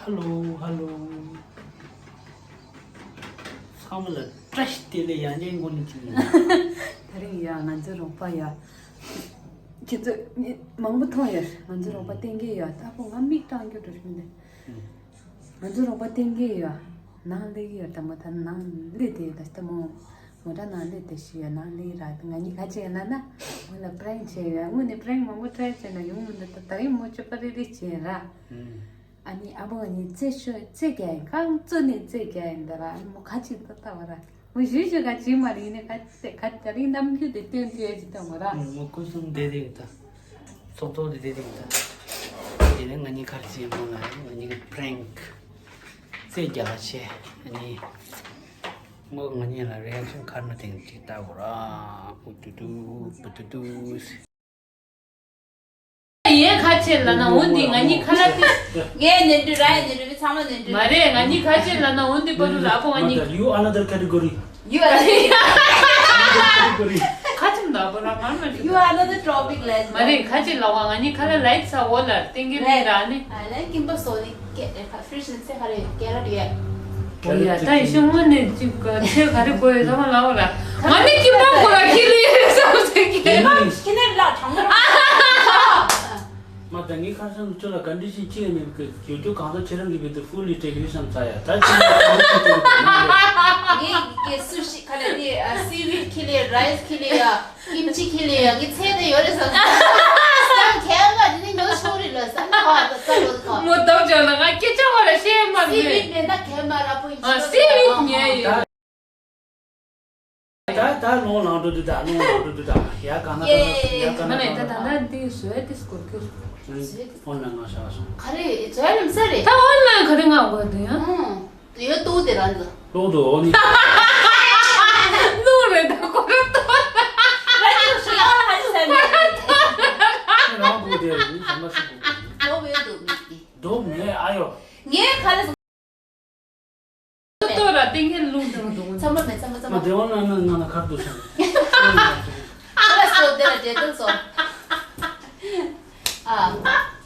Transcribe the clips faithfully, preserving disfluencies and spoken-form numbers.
ཧ་ལོ། ཧ་ལོ། ཚང་མ་ལ་བཀྲ་ཤིས་བདེ་ལེགས། ཡང་བསྐྱར་འགོ་ནས་ཅིག་ཡིན། དེ་རིང་ཡ་ང་ཚོའི་རོགས་པ་ཡ། ཁྱེད་ཚོ་མི་མང་པོ་མཐོང་ཡོད། ང་ཚོའི་རོགས་པ་བསྟན་རྒྱས་ཡ། ད་ཕོ་ང་མིག་སྐྲག་འགྱོ་འགྲོ་རེད་མི་འདུག་ང་ཚོའི་རོགས་པ་བསྟན་རྒྱས་ཡ། ནང་སླེབས་ཀྱི་ཡོད། ད་མོ་ད་ནང་སླེབས་དེ་ད་ལྟ་མོ། མོ་ད་ནང་སླེབས་དེ་ཤི་ཡ་ནང་སླེབས་ར། ད་ང་གཉིས་ཁ་ཆེ་ན་ན། མོ་ལ་པྲེང་བྱས་ཡ། དངོས་ནས་པྲེང་མང་པོ་ཊྲའི་བྱས་ན་ཡོང་མི་འདུག་ད་ད་རིང་མོ་སྤྱོད་པ་རེ་རེ་བྱས་ར། ཨ་ནི་ཨ་ཕོ་ང་གཉིས་རྩེད་ཤོ་རྩེད་རྒྱག་ཡིན། རྐང་བཙུགས་ནས་རྩེད་རྒྱག་ཡིན་ད་ར། ཨ་ནི་མོ་ཁ་ཅིག་ཏོ་ལྟ་བ་ར། མོ་ཞུ་ཞུ་ག་ཅིག་མ་རེད། ཡིན་ནའི་ཁ་ཅིག་ད་རིང་རྣམ་འགྱུར་དེ་སྟོན་ཐུབ་ཡ་ཅིག་ད་མོ་ར། ཨུ། མོ་སྐུ་གསུམ་བདེ་ཐིག་ད། ཚོགས་གཙོ་དེ་བདེ་ཐིག་ད། དེ་ནས་ང་གཉིས་ཁར་ཅིག་མོ་ལ་ང་གཉིས་ཀྱི་པྲེང་རྩེད་རྒྱག་ཆེ། ཨ་ནི་མོ་ང་གཉིས་ལ་རི་ཨེག་ཤན་ག་རེ་འདུག་ཅིག་ལྟ་དགོས་ར། ཨུ་ཏུ་ཏུ་པུ་ཏུ་ཏུ། ཡིན་ཁ་ཆེ་ལ་ན་འོན་ཏེ་ང་གཉིས་ཁ་ལ་ཏི། ངས་ནན་ཏུ་ར་ཡིན། ནན་ཏུ་ཚང་མ་ནན་ཏུ། མ་རེད། ང་གཉིས་ཁ་ཆེ་ལ་ན་འོན་ཏེ་པ་རུ་ལ་ཨ་ཕོ་ང་གཉིས། You another category. You are another category. ཁ་ཆེ་མ་ད་པོ་ར་ང་མ་རེད། You are another tropic land. མ་རེད། ཁ་ཆེ་ལ་བ་ང་གཉིས་ཁ་ལ་ལའིག་ས་འོ་ལ་ཏིང་གི་མི་ར་ནི། ཨ་ལན་ཀིམ་པ་སོ་ནི་ཀེ་ཨེ་ཁ་ཧྥི་རི་ཤི་ནི་ཚེ་ཁ་རེ་ཀེ་ར་ཏི་ཡ། ཨོ་ཡ། ད་ཡི་ཤི་སྔོན་ནས་ཅིག་ཚེ་ག་རེ་དགོས་ཡོད་ཚང་མ་ལ་འོ་ར། ང་ནི་ཀིམ་པ་གོ་ར་ཁི་ལི་ཡོད་བསམ་ཟེར་གི། ཁི་ནི་ལ་གྲང་མོ་ར། མ་ད་ངའི་ཁ་སང་ཁྱོད་ལ་ག་འདྲ་ཞིག་ཅི་ཡང་མེད་པའི་ཡོད་རྒྱུ་གང་ལྟར་ཁྱེད་རང་གི་བེད་དུ་ཧྥུ་ལི་ཏྲེ་གི་རི་སམ་ཚ་ཡ། ད་ཅི་ཡང་གང་ལྟར་ཁྱེད་རང་གི་ངའི་གི་སུ་ཤི་ཁ་ལ་ནི་སི་ཝིད་ཁི་ལི་རའི་སི་ཁི་ལི་ཡ། ཀིམ་ཅི་ཁི་ལི་ཡ། ངའི་ཚེ་དེ་ཡོད་རེད་བསམ། སམ་ཁྱེད་ང་འདི་ནི་ཉོ་ཆོག་རེད་ལ་སམ་ཁ་བ་ད་ལོ་ཁ། མོ་ཏོག་ཅོག་ན་ང་སྐད་ཆ་བ་ལ་བཤད་མ་སི་ཝིད་མེད་ན་ཁྱེད་མ་ར་པོ་ཡིན། ཨ་སི་ཝིད་ཉེ་ཡོད། ད་ད་ལོང་ལང་འགྲོ་དུས་ད་ལོང་ལང་འགྲོ་དུས་ད་ཡ་ག་ན་ད་ན་ཡ་ག་ན་མ་ད་ན་ད་ད་འདི་བཟོས་ཏེ་སྐོར་ཁྱོད། ཨོན་ལན་ང་ཤ་སོང་། ག་རེ་བཟོས་ལམ་ས་རེད། ད་ཨོན་ལན་ག་རེ་ང་དགོས་འདུག་ཡ། ཡོད་ཏོ་དེ་རང་ཚོ། ཏོ་ཏོ་ཨོ་ནི། ལུག་རེད་ད་ཁོ་ར་ཏོ། ར་ཅིག་ཤི་ཡ་ཧ་ཅི་ས་མེད། རང་དགོས་དེ་རེད་ནི་ཟ་མ་ཤི་དགོས། ཏོ་བས་འདུག་མི་དེ། འདུག་མེད་ཨ་ཡོ། ངས་ག་རེ། ཏོ་ར་ཏིང་ངེ་ལུང་དང་དུང་ཚང་མ་མེད་ཚང་མ་ཚང་མ། མ་དེ་འོང་ན་ན་ང་ན་ཁར་དུ་སོང་། ཁ་ལ་སོ་དེ་ལ་འབྲེལ་ཐག་སོ། ཨ།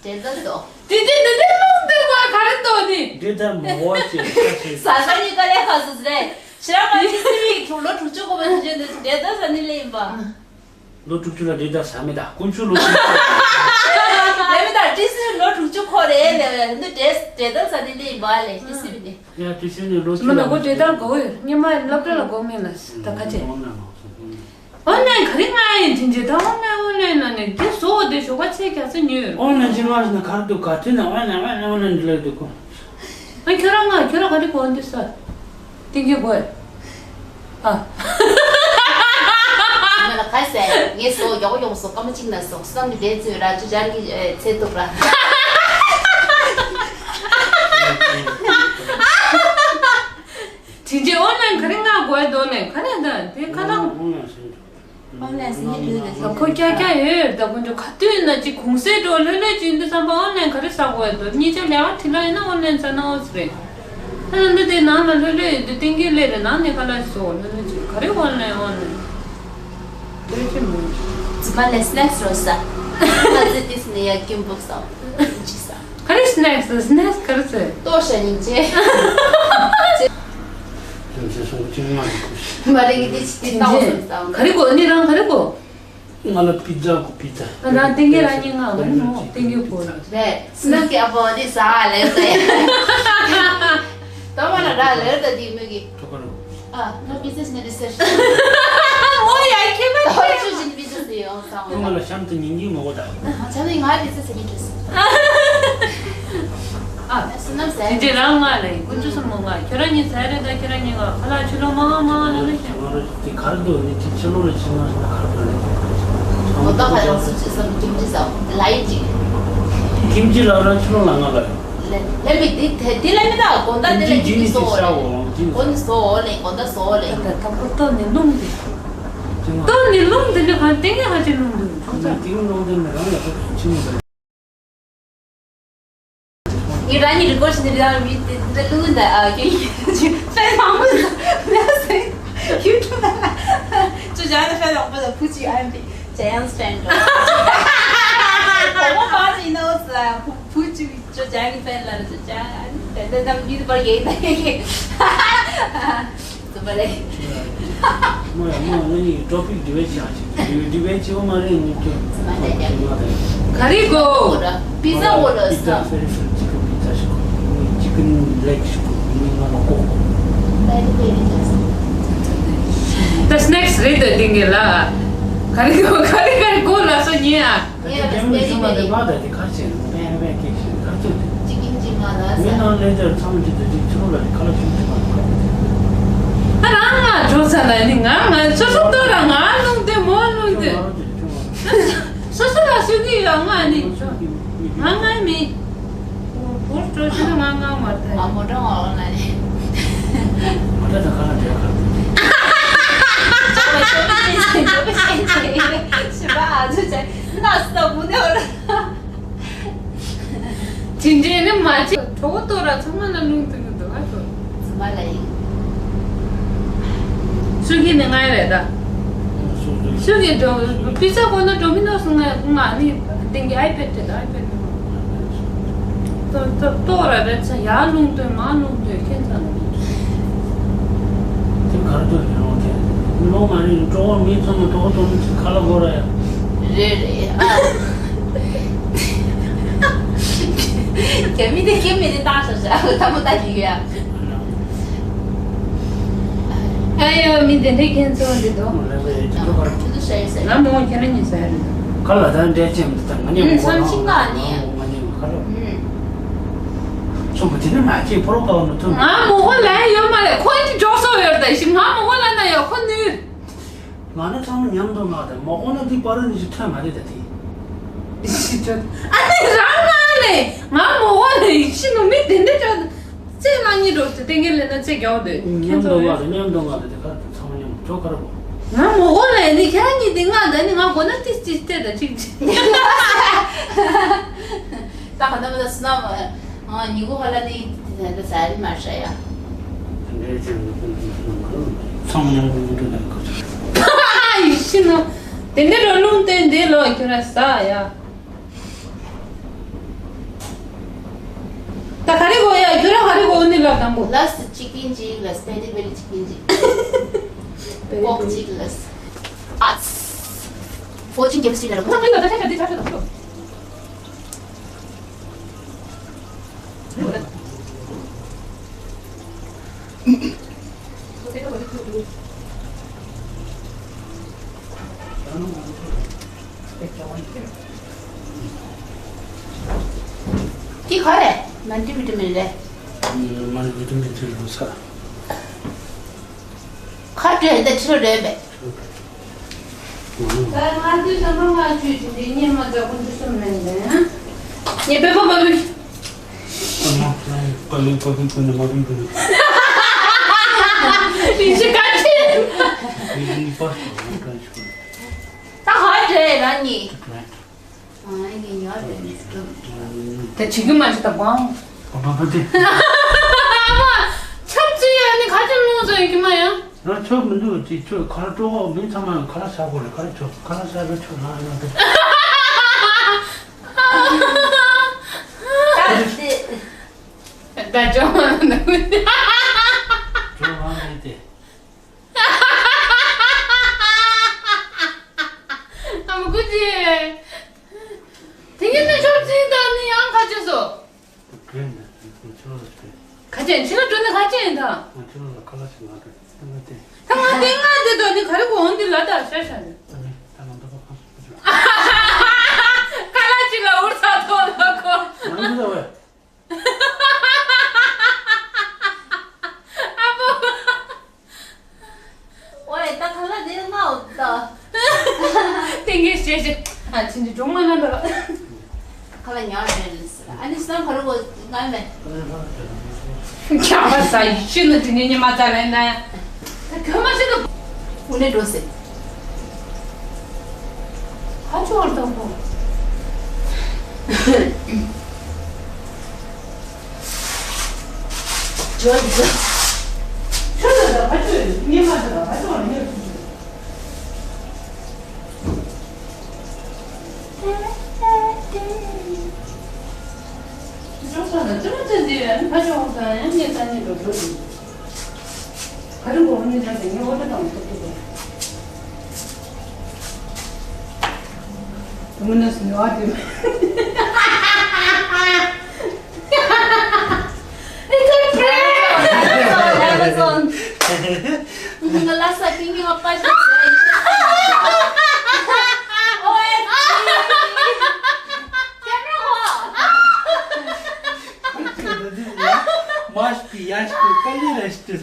འབྲེལ་ཐག་སོ། དེ་དེ་དེ་དེ་ལུང་དུ་བ་ག་རེ་དོ་ནི། འདྲེ་ད་མ་བ་ཅེ་ཁ་ཤས། ས་ས་ནི་ཀ་ལེ་ཁ་སུ་ཟེར། ཤི་ར་མ་ཅི་སི་མི་ཁྲུ་ལོ་དྲུག་ཅུ་གོ་བ་ནི་འབྲེལ་ཐག་ས་ནི་ལེ་ཡིན་པ། ལོ་དྲུག་ཅུ་ལ་འབྲེལ་ཐག་ཟ་མེད་ད། དཀོན་མཆོག་ལོ་དྲུག་ཅུ། ལེ་མི་ད་ཏི་སི་ལོ་དྲུག་ཅུ་ཁོ་རེ་ལེ་ལེ་འདི་འབྲེལ་འབྲེལ་ཐག་ས་ནི་ལེ་ཡིན་པ་ལེ་ཏི་སི་མི་ནི། ཡ་ཏི་སི་ནི་ལོ་ཅི་ལ་གོ་འབྲེལ་ཐག་གོ་ཡོད། ཉི་མ་སློབ་གྲྭ་ལ་གོ་མིན་ལ་ད་ཁ་ཆེ། ཨོན་ལན་ག་རེ་ང་ཡིན་ཅིན་ཅི་ད་ཨོན་ལན་ཨོན་ལན་ན་ནི་འདི་བཟོ་འོ་དེ་ཞོགས་པ་ཚེ་རྒྱ་ཚེ་ཉོས། ཨོན་ལན་ཅི་མ་ཟེར་ན་གར་འདུག་ག་དེ་ན་ཨོན་ལན་ཨོན་ལན་ཨོན་ལན་འདི་ལ་འདུག་གོ། ཨ་ཁྱོད་རང་ང་ཁྱོད་རང་ག་རེ་གོ་འདི་ས། ཏིང་གི་གོ། ཨ། ང་ལ་ཁ་ཟས་ངས་སོ་ཡོག་ཡོག་སོ་སྐར་མ་གཅིག་ན་སོ་བསམ་མི་བདེ་ཚོད་ར་ཅུ་ཅར་གི་ཚེ་ཐུབ་ར། དེ་རྗེས་ཨོན་ལན་ག་རེ་ང་དགོས་དོ་ནས་ག་རེ་ད་དེ་ཁ་ཐང་། ཨོན་ལན་ཟེར་ནས་དུས་ལ་ཟེར། ཁོ་ཀྱ་ཀྱ་ཡོད་ད་དཀོན་མཆོག་ག་དུས་ན་ཅིག་གུང་སེང་འགྲོ་ལྷོད་ལྷོད་ཅིག་འདི་བསམ་པ་ཨོན་ལན་ག་རེ་ཟ་དགོས་དོ་གཉིས་ཆ་ལས་ཀ་ཁྲིད་ལ་ཡིན་ན་ཨོན་ལན་ཟ་ན་ཨོ་ཙི་རེད། ཨ་ནི་དེ་ནང་ལ་ལྷོད་ལྷོད་ཡོད་དུས་ཏིང་གི་ལས་རེད་ནང་ནས་ཁ་ལག་བཟོ་ལྷོད་ལྷོད་ཅིག་ག་རེ་ཨོན་ལན་ཨོན་ལན། དེ་ཅི་མོ། ཙི་མ་ལས་སི་ནེག་སི་རོ་ས། ཨ་ཙི་ཏིས་ནས་ཡ་ཀིམ་པོ་ས། ཅི་ས། ག་རེ་སི་ནེག་སི་སི་ནེག་སི་ག་རེ་ཟེར། ལྟོ་ཤ་ཉིན་ཅེ། ཅེ། ཅུང་ཟད་སོང་ཅིང་མ་རེད་ཁུ་ཤི། མ་རེད་ངས་དེ་ཅི་ཏི་ཏའོ་སོང་ཙང་། ག་རེ་གོ་ནི་རང་ག་རེ་གོ། ང་ལ་པི་ཛ་གོ་པི་ཛ། རང་ཏིང་གེ་རང་ཉིད་ང་མ་རེད་མོ་ཏིང་གེ་གོ། རེད་སི་ནེག་སི་གི་ཨ་པོ་དེ་ཟ་ལེ་ཟེ། ཏོ་མ་ན་ར་ལེ་ད་དེ་མོ་གི། ཐོ་ཀ་རུ། ཨ། ང་པི་ཛ་ནི་རི་སར་ཆི། ཨོ་ཡ་ཁྱེད་མ་ཁྱེད། ད་ཆུ་ཅིན་པི་ཛ་ཟེར་ཡོང་སང་། ང་ལ་གཤམ་དུ་ཉིན་གྱི་མོ་གོ་ད། ཨ་ཆ་ནི་ང་པི་ཛ་ཟེར་གི་འདུག་ཨ། སུ་ནམ་ཟེར། དེ་རང་ང་ལ་ཀུན་སྤྱོད་སུ་མོ་ང་ཁྱོད་རང་ཉིད་ཟེར་རེད་ད་ཁྱོད་རང་ཉིད་ང་ཁ་ལག་ཆུ་ལོ་མང་མང་ལ་ལ་ཤ། ང་རང་དེ་གར་འདུག་ནི་ཅི་ཕྱི་ལོགས་ལ་ཕྱིན་ན་ན་གར་འདུག་ནི། ངོ་ད་ཁ་ཡང་སུ་ཅི་སམ་ཀིམ་ཅི་ཟ་ལ་ཡི་ཅི། ཀིམ་ཅི་ལ་རང་ཕྱི་ལོགས་ལ་ང་ལ། ལེ་ལེ་མི་དེ་དེ་དེ་ལེ་མི་ད་དགོན་ད་དེ་ལེ་ཀིམ་ཅི་སོ་ལེ། དགོན་སོ་ལེ་དགོན་ད་སོ་ལེ། ད་ད་ད་ལྟོ་ནི་ལུང་དེ། ལྟོ་ནི་ལུང་དེ་ནི་གང་ཏེ་ངས་ཧ་ཅི་ལུང་དེ་ཆུ་ཚ། ཏེ་ལུང་དེ་ནི་རང་ལ་ཆུ་ཆུ་མོ་དེ། ངས་རང་ཉིད་རི་ཀོར་ཤི་ནི་རང་མི་དེ་འདི་ལུང་དེ་ཨ་ཀེ་ཡི་ཆུ་ཚ་མང་པོ་ཟ་ཟ་ཡུ་ཊུབ་ལ་ཆུ་ཇ་ནི་ཧྥེ་ལོག་པ་ལ་ཕུ་ཅི་ཨན་པི་ཇ་ཡང་སི་ཊན་ཌོ། What about you know, uh, who, who to, to Jang fan la, to Jang, and then I'm beautiful gay. Somebody. མོ་ཡ་མོ་ངའི་ཊོ་པིག་ཌི་བེཊ་བྱ་ཞིག་ཌི་བེཊ་བྱེད་པ་མ་རེད་ངས་ཀྱང་། ག་རེ་གོ། པི་ཛ་འོ་ལ་པི་ཛ་ཕེ་རི་ཕེ་རི་ཅི་ཀན་པི་ཛ་ཞིག་གོ། ཅི་ཀན་ལེག་ཞིག་གོ། ངས་ང་ལ་ཀོ་གོ། ད་སི་ནེག་སི་རེད་དེ་ཏིང་གེ་ལ། ག་རེ་གོ་ག་རེ་ག་རེ་གོ་ལ་སོ་ཉེ་ཨ། ད་ཅི་རྒྱ་མི་ཚང་མ་དེ་ང་ད་དེ་ཁ་ཆེ་ནོ་པན་པན་ཀེ་ཤི་ཁ་ཆེ་དེ། ཅི་ཀིན་ཅི་མ་ལ་ཟ། མི་ནང་ལས་དེར་ཚང་མ་ཅི་དེ་ཅི་ཆུ་ལ་དེ་ཁ་ལ་ཞུ་ཅི་མ་ཁ་ཆེ། ད་རང་ང་འགྲོ་ས་ལ་ནི་ང་ང་སོ་སོ་ཏོ་ར་ང་ལུང་དེ་མོ་ལུང་དེ། སོ་སོ་ལ་སུ་གི་ཡོད་ང་ནི། ང་ང་མི། བུར་འགྲོ་ཤི་ན་ང་ང་མ་ཐལ། ཨ་མོ་འགྲོ་ང་ལ་ནི། མ་ད་ད་ཁ་ལ་དེ་ཁ་ལ། ཞི་བ་ཨ་ཚུ་ཆ་ན་སྟབས་མོ་ནེ་འོ་ར། དེ་འདྲའི་ནི་མ་བྱེད། གྲོགས་པོ་ཏོ་ར་ཚང་མ་ལ་ལུང་དུ་མི་འདུག་ཨ་ཏོ། ཚང་མ་ལ་ཡིན། སུ་གི་ནི་ང་རེད་ད། སུ་གི་འགྲོ་པི་ཙ་གོ་ན་འགྲོ་མི་འདུག་སུ་ང་ང་ནི་དེང་གི་ཨའི་པེ་ཌི་རེད་ཨའི་པེ་ཌི་ཏོ་ཏོ་ཏོ་ར་རེད་ཚ་ཡ་ལུང་དོན་མ་ལུང་དོན་ཁྱེད་ཚ་ལ་མི་འདུག་དེ་གར་དུ་ཡོང་དེ་ལོ་མ་རིང་གྲོགས་པོ་མི་ཚང་མ་གྲོགས་པོ་ཏོ་མི་ཚོ་ཁ་ལ་གོ་ར་ཡ། རེད་རེད་ཨ། རྒྱ་མི་དེ་སྐྱེ་མི་དེ་བཏང་ཤག་ཤག་ད་མོ་ད་ལི་ཡ། ཨ་ཡོ་མི་དེ་འདྲའི་ཁྱེད་ཚོ་འདི་དོ། ང་མོ་ཁྱེད་རང་གཉིས་ཟ་ཡ་རེད། ཁ་ལ་ད་འདྲའི་ཅན་དེ་ད་ང་ཉེ་མོ་ཁོ་ན་ང་ཉེ་མོ་ཁ་ལ། ཚོ་མ་དེ་ནི་མ་སྐྱེས་ཕོ་རོག་པ་བ་ནོ་ཐོན། ང་མོ་ཁོ་ལ་ཡོད་མ་རེད་ཁོ་ཡིན་གྱི་འཇོག་སོ་ཡོད་ད་ཤི་ང་མོ་ཁོ་ལ་ན་ཡོད་ཁོ་ནུས། ང་ནི་ཚང་མ་མཉམ་དུ་མངགས་ཏེ་མ་གོ་ན་དེ་པར་ནི་ཞིག་ཐོན་མ་རེད་ད་དེ། ཞིག་ཐོན། ཨ་ནི་རང་མ་ནི་ང་མོ་བ་ནི་ཤི་ནུ་མི་དེ་འདྲ་ཅོ། ཙེ་ལ་ཉི་འགྲོ་ཏེ་ཏེ་ངེ་ལེ་ན་ཙེ་རྒྱག་དེ་ཁྱེད་མཉམ་ཚོ་དུ་རེད། མངགས་ཏེ་མཉམ་དུ་མངགས་ཏེ་དེ་ག་ཚང་མ་མཉམ་ཅོ་ག་ར་བོ། ང་མོ་བ་ལ་ནི་ཁྱེད་རང་གཉིས་དེ་མངགས་ད་ནི་ང་གོ་ན་ཏིས་ཏིས་ཏེ་ད་ཅིག་ཅིག་ད་ག་ད་མ་ད་སུ་ན་མ་ང་ཉི་གུ་ཧ་ལ་ནི་ད་ཟ་རི་མ་ཧྲ་ཡ། ཚང་མ་མཉམ་དུ་མི་འགྲོ་ན་ག་ཚོད། ཡིན་ཤི་ནོ། དེ་འདྲ་རོ་ལུང་བསྟན་དེ་ལོ་ཁྱོད་ར་ཟ་ཡ། ད་ག་རེ་གོ་ཡ་ཁྱོད་ར་ག་རེ་གོ་ནི་ལ་དང་པོ། ལ་སི་ཅི་ཀིན་ཅིག་ལ་སི་པེ་རི་པེ་རི་ཅི་ཀིན་ཅིག་ཀོག་ཅིག་ལ་སི་ཨ་སི་ཕོ་ཅིན་གེམ་སི་ལ་ར་ཁོ་ན་ཁོ་ན་ད་ཆ་ཆ་དེ་ཆ་ཆ་དང་པོ། འདི་ག་རེད། མལ་ཊི་བི་ཊ་མིན་རེད། མལ་ཊི་བི་ཊ་མིན་དེ་ལོ་ས། ཁ་བྲལ་ཏེ་ཁྲིད་རེད་པས། ད་ང་ཚོའི་ས་མ་ང་ཆུ་ཆུ་དེ་ཉི་མ་ད་ཀུན་ཏུ་སུམ་མེད་ལྡན། ངས་པེ་པ་པ་པི། ཨ་མ། པ་ལུ་པ་ལུ་ཀུན་ནས་མ་ཀུན་ཀུན། ཡིན་ཞིག་ག་ཆེ། ཡིན་པ་ཀུན་ཀུན། ད་ཧ་བྲལ་རང་ཉིད། ད་བྱེད་ཀྱི་མ་རེད་ད་བང་། ཨ་མ་ཕ་དེ། ཨ་མ། ཆབ་ཅི་ཡ་ནི་ཁ་ཆེམས་ལོངས་སུ་ཡོད་ཀྱི་མ་ཡ། ང་ཆོག་མི་འདུག་ཅིག་ཆོག་ག་ར་སྤྲོ་བ་མི་ཚང་མ་ག་ར་ཟ་དགོས་རེད་ག་ར་ཆོག་ག་ར་ཟ་ར་ཆོག་ལ་ཡ་དེ། ད་ཅོ་མ་འདུག་ཅོ་མ་འདུག་དེ། ཨ་མ་ཀུ་ཅི། དེ་ཉིན་ནས་ཆོག་ཅིག་དང་ནི་ཡང་ཁ་ཆེ་སོ། ཁ་ཆེ་ཕྱི་ལ་འགྲོ་ནི་ཁ་ཆེ་ཡིན་ད། ད་ང་དེ་ང་དེ་དོ་ནི་ག་རེ་གོ་འོང་འདི་ལ་ད་ཤ་ཤ་ནི། ཁ་ལ་ཅི་ལ་འུར་ཚ་ཐོག་ལ་གོ། ཨ་ཕོ། ཨོའི་ད་ཁ་ལག་དེ་ང་འོ་ད། ཏིང་གེ་ཞེ་ཞེ། ཨ་ཕྱིན་ཅི་སྒྲུང་མ་ན་འདོད། ཁ་ལག་ཉར་རེད་ཟེར། ཨ་ནི་སང་ཁ་རུ་གོ་ང་མེད། ཁྱ་མ་ས་ཡི་ཤི་ནི་དེ་ནི་ཉི་མ་ཙ་ལེན་ན་ཡ། ད་ཁྱོད་མ་ཤི་ནི། འུ་ནས་འགྲོ་ཟེར། ཧ་ཅོ་བར་དང་པོ། ཇོ་ཇོ། ཁྱོད་ལ་ད་ཧ་ཅོ་ཉི་མ་ད་ཧ་ཅོ་བར་ཉེར་ཐུབ་ཅོ། ཅི་མ་ཅི་ཟེར་ཡ་ནི་ཕ་ཆོག་ས་ཡང་ངས་ས་ཉིད་དུ་འགྲོ་དུས། ག་རེ་གོ་ནི་ད་དེ་ངས་འོ་ད་དང་ཐུབ་ཐུབ་པ། དུ་མི་ནས་ནི་ཨ་དེ། It's a prank! Amazon. ང་ལ་ས་ཏིང་ཡོད་པ་ཞིག་ཟེར། ཨོ་ཨེམ་ཇི། ཀེམ་ར་ཧོ། མ་ཤི་ཡ་ཤི་ཀ་ལི་ར་ཤི།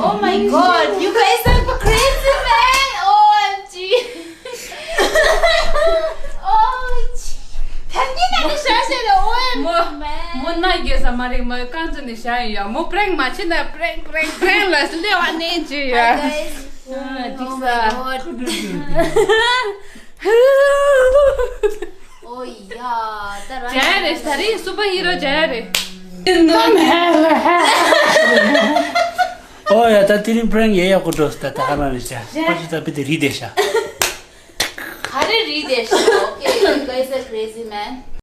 Oh my god, you guys are crazy, man! O M G! O M G! ཐན་གྱི་ནང་ནས་བཤད་བཤད་དེ། O M G, man! མོ་ན་རྒས་ས་མ་རེད། མོ་རྐང་བཙུགས་ནས་བཤད་ཡོད་ཡ། མོ་prank མ་བྱེད་ན་prank prank prank ལ་སླེབས་པ་ནས་བྱེད་ཡ། Hi, guys. ཨ། འགྲིག་ས། Oh my god. Oh yeah, ད་རང་ཇ་ཡ་རེད། ད་རེས་སུ་པར་ཧི་རོ་ཇ་ཡ་རེད། ཨོ་ཡ། ད་དེ་རིང་prank ཡེ་ཡག་པོ་འགྲོ་སོང་། ད་ད་ཧ་ལམ་རེད་ཤག་ཇ། པ་ཆུ་ད་པི་དེ་རིལ་བསྡད་ཤག་ག་རེ་རིལ་བསྡད་ཤག Okay, you guys are crazy, man.